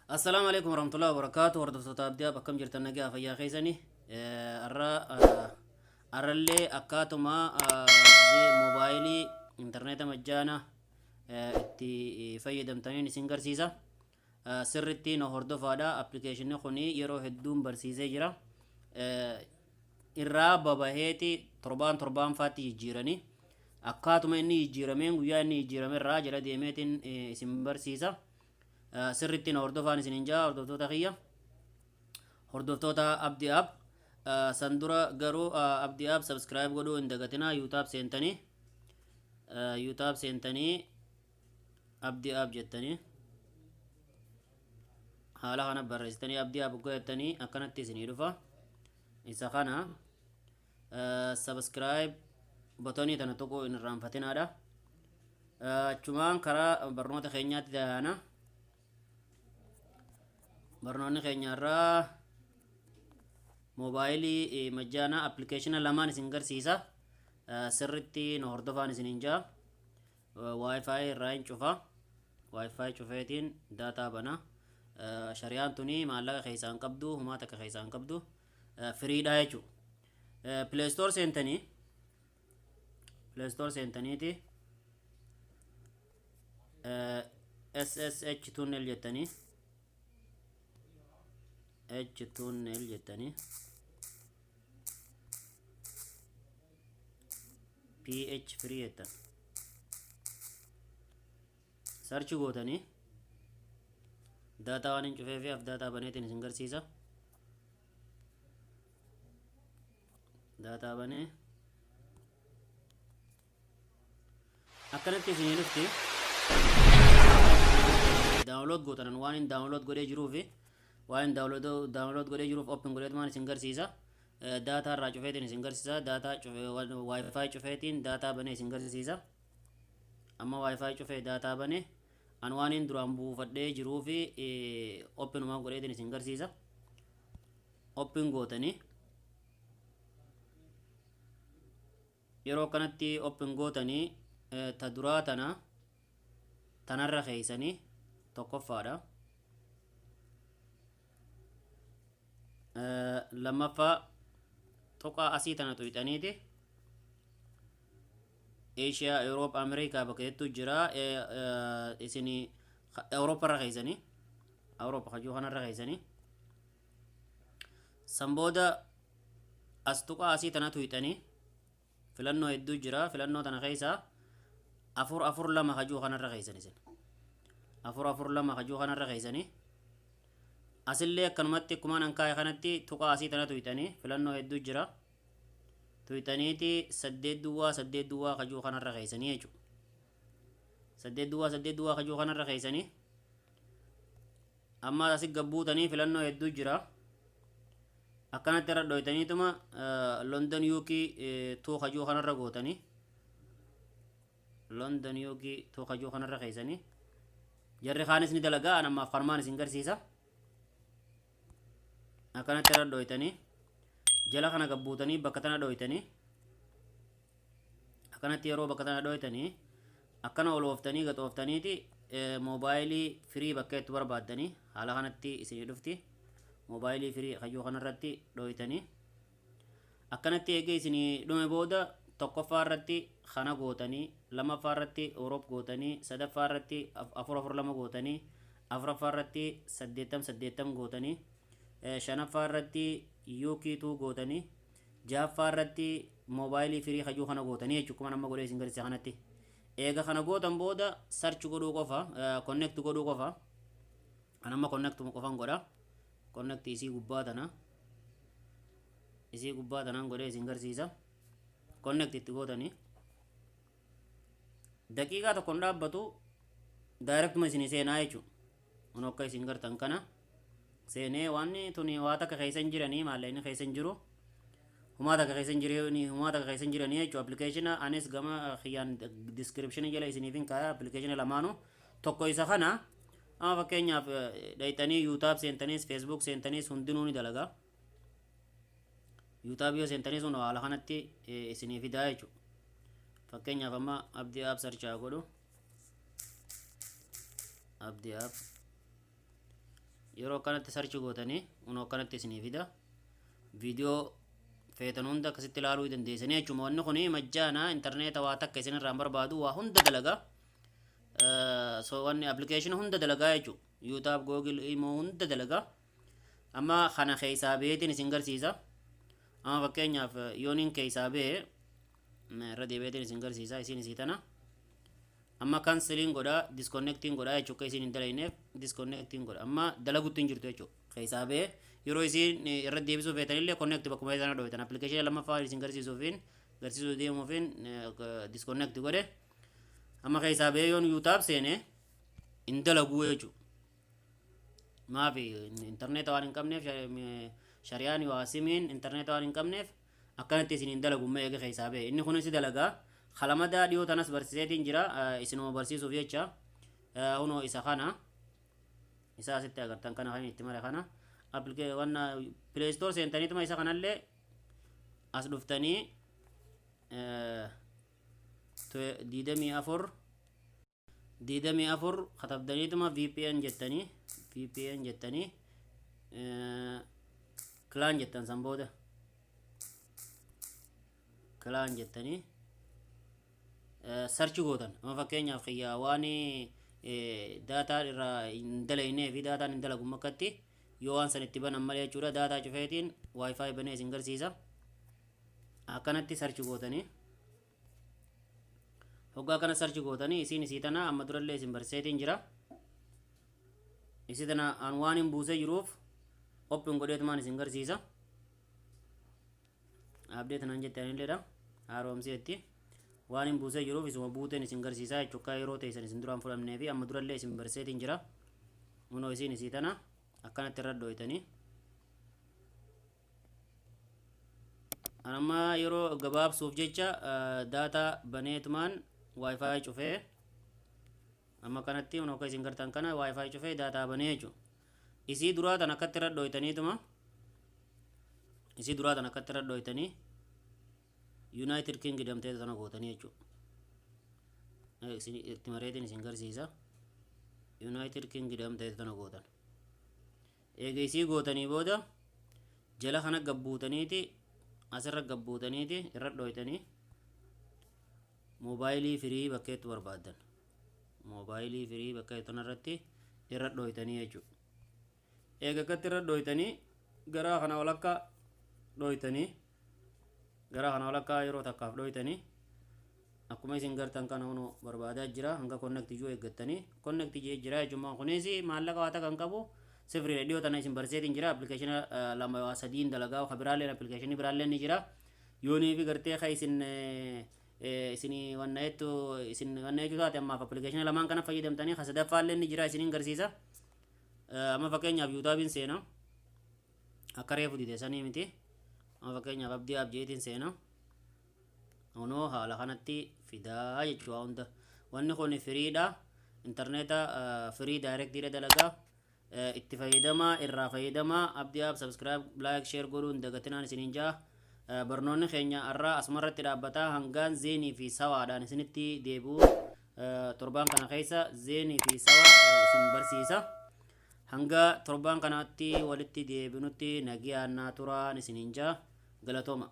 Assalaamu alaikum warahmatullahi wabarakatuh. Hordoftoota Abdii App, akkam jirtan? Nagaa fayyaa keessanii? Har'a har'allee akkaatuma moobaayilii intarneeta majjaana itti fayyadamtaniin isin garsiisa. Sirritti na hordofaadha. Appilikeeshinni kun yeroo hedduun barsiisee jira. Irraa babaheeti torbaan torbaan faatti jijjiiranii, akkaatuma inni jijjiirameen, guyyaa inni jijjiirame irraa jala deemeetiin isin barsiisa. Sirritti na hordofaan isin hin jaa, hordoftoota kiyya, hordoftoota Abdii App. San dura garuu Abdii App subscribe godhuu hin dagatinaa. YouTube seentanii Abdii App jettanii, haala kana barreessitanii, Abdii App jettanii akkanatti isinii dhufa. Isa kana subscribe buttonii tana tokko hin irraanfatinaadha. Achumaan karaa barnoota keenyaatti daana. Barnoonni keenya irraa moobaayilii majjaanaa appilikeeshina lamaan isin garsiisa. Sirritti na hordofaan isin hin jaa. WiFi irraa hin cufa. WiFi cufeetiin daataa bana. Shariyaan tuni maallaqa keessaa hin qabdu, humaa takka keessaa hin qabdu, freedha jechuudha. Play Store seentanii, Play Store seentaniiti SSH tunnel jettanii, H tunnel jettanii, PH free jettan, search gootanii. Daataa waan hin cufee fi af daataa baneetiin isin garsiisa. Daataa banee akkanatti isinii dhufti. Download gootanan, waan hin download godhee jiruufi, waan hin download godhee jiruuf open godheetumaan isin garsiisa. Daataa irraa cufeetiin isin garsiisa. Daataa WiFi cufeetiin daataa banee isin garsiisa. Amma WiFi cufee daataa banee, an waan hin duraan buufadhee jiruufi openumaan godheetiin isin garsiisa. Open gootanii, yeroo kanatti open gootanii, ta duraa tana tanarra keeysanii tokkoffaadha. Lammaffaa tuqaa asii tana tuyxaniiti Eeshiyaa, Euroop, Ameerikaa bakka jettu jira. Isin Awuroopa irra keeysanii, Awuroopa kajuu kanarra keeysanii. San booda as tuqaa asii tana tuyxanii filannoo hedduu jira. Filannoo tana keessaa 442 kajuu kanarra keeysan. Isin 442 kajuu kanarra keeysanii. Asillee akkanumatti akkuma nan kaa'e kanatti tuqaa asii tana tuyxanii filannoo hedduu jira, tuyxaniiti 8 0 8 0 kajuu kanarra keeysanii jechuudha. 8 0 8 0 kajuu kanarra keeysanii. Amma asi gabbuutanii filannoo hedduu jira. Akkanatti irra dhoytaniituma London UK 2 kajuu kanarra gootanii, London UK 2 kajuu kanarra keeysanii. Jarri kaanis ni dalagaa, an ammaaf kanumaan isin garsiisa. Akkanatti irra dhoytanii, jala kana gabbuutanii bakka tana dhoytanii. Akkanatti yeroo bakka tana dhoytanii, akkana ol ooftanii gad ooftaniiti moobaayilii free bakka itti barbaaddanii haala kanatti isinii dhufti. Moobaayilii free kajuu kanarratti dhoytanii. Akkanatti eegee isinii dhume booda, tokkoffaa irratti kana gootanii, lammaffaa irratti Europe gootanii, sadaffaa irratti 442 gootanii, afuraffaa irratti 80 80 gootanii, shanaffaa irratti UK 2 gootanii, jahaffaa irratti moobaayilii free kajuu kana gootanii jechuudha. Kuma nama godhee isin garsiisa kanatti. Eega kana gootan booda search godhuu qofa, connect godhuu qofa. Kan amma connect qofan godha. Connect isii gubbaa tana, isii gubbaa tanaan godhee isin garsiisa. Connect itti gootanii daqiiqaa tokkoon dhaabbatu, directuma isin seenaa jechuudha. Kun akka isin gartan kana seenee. Waan tuni waa takka keessa hin jiranii, maallaqni keessa hin jiru, humaa takka keessa hin jiranii, humaa takka keessa hin jiranii jechuudha. Appilikeeshina anis gama kiyyaan description jala isiniif hin kaaya appilikeeshina lamaanuu. Tokko isa kana. Amma fakkeenyaaf dhayxanii YouTube seentaniis, Facebook seentaniis hundinuu ni dalaga. YouTube yoo seentaniis sun haala kanatti isinii fidaa jechuudha. Fakkeenyaaf amma Abdii App search godhu. Abdii App Yeroo akkanatti search gootanii, kunoo akkanatti isinii fida. Viidiyoo feetan hunda akkasitti ilaaluu dandeessanii jechuudha. Wanni kun majjaana, intarneeta waa takka isin irraa hin barbaadu, waa hunda dalagaa. So wanni application hunda dalagaa jechuudha. YouTube, Google, Imo hunda dalagaa. Amma kana keessaa baheetiin isin garsiisa. Amma fakkeenyaaf yooniin keessaa bahee irra deebi'eetiin isin garsiisa, isin isii tana. Amma canceliin godha, disconnectiin godha jechuudha. Isin hin dalayneef disconnectiin godha. Amma dalagutti hin jirtu jechuudha. Keessaa bahee yeroo isin irra deebisuu feetanillee connect bakkuma sana dhooftan. Application lammaffaa isin garsiisuufiin garsiisuu deemuufiin disconnect godhe. Amma keessaa bahee yoon YouTube seene hin dalaguu jechuudha. Maafi intarneeta waan hin qabneef, shariyaan waa simiin intarneeta waan hin qabneef akkanatti isin hin dalagu. Amma eega keessaa bahe inni kunis dalagaa. Kalamadaa dhiyoo tanas barsiiseetiin jira, isinuma barsiisuuf jecha. Hunoo isa kana, isa asitti agartan kana, kan itti mare kana, wanna Play Store seentaniituma isa kanallee as dhuftanii 24 24 katabdaniituma VPN jettanii, VPN jettanii clan jettan. San booda clan jettanii search gootan. Amma fakkeenyaaf kiyyaa waan daataa irraa hin dalaynee fi daataan hin dalagu makkatti yoo waan san itti banan malee jechuudha. Daataa cufeetiin WiFi banee isin garsiisa. Akkanatti search gootanii, hoggaa kana search gootanii, isiin isii tana amma durallee isin barsiiseetiin jira. Isii tana an waan hin buusee jiruuf open godheetumaan isin garsiisa. Abdee tanaan jette anilleedha haaromseetti waan hin buusee jiruuf isuma buuteen isin garsiisa jechuudha. Yeroo teessan isin duraan fudhamnee fi amma durallee isin barsiiseetiin jira. Kunoo isiin isii tana akkanatti irra dhoytanii. Amma yeroo gabaabsuuf jecha daataa baneetumaan WiFi cufee, amma kanatti kun akka isin gartan kana WiFi cufee daataa banee jechuudha. Isii duraa tan akkatti irra dhoytaniituma, isii duraa tan akkatti irra dhoytanii, United Kingdom ta'e tana gootanii jechuudha. Itti mareetiin isin garsiisa. United Kingdom ta'e tana gootan. Eega isii gootanii booda jala kana gabbuutaniiti, asirra gabbuutaniiti irra dhoytanii, mobile free bakkeetti barbaaddan. Mobile free bakka tanarratti irra dhoytanii jechuudha. Eega akkatti irra dhoytanii, gara kana walakkaa dhoytanii, gara kana walakkaa yeroo takkaaf dhoytanii, akkuma isin gartan kana hunu barbaadaa jira. Hanga connect juu eeggattanii connect jee jira jechuudha. Kunis maallaqa waa takka hin qabu, sifriidha. Dhiyoo tana isin barsiiseetiin jira. Appilikeeshina lama waa sadiin dalagaa, ka biraalleen appilikeeshinii biraalleen ni jira. Yoonii fi gartee ka isin isin wanna jettu, isin wanna jechuu taate, ammaaf appilikeeshina lamaan kana fayyadamtanii, ka sadaffaallee ni jira, isiniin garsiisa. Amma fakkeenyaaf YouTubeiin seena, akka reefu dide sanii miti. Amma fakkeenyaaf Abdii Abjeetiin seena. Kunoo haala kanatti fidaa jechuudha hunda. Wanni kun freedha. Intarneeta free directiidha dalagaa. Itti fayyadamaa, irraa fayyadamaa. Abdii App subscribe, like, share godhuun dagatinaan isiniin jaa. Barnoonni keenya har'aa asumarratti dhaabbataa. Hangaan zeenii fi sawaadhaan isinitti deebi'u, torbaan kana keessa zeenii fi sawaa isin barsiisa. Hanga torbaan kanatti walitti deebinutti nagiyaan naa turaan isiniin jaa, galatooma.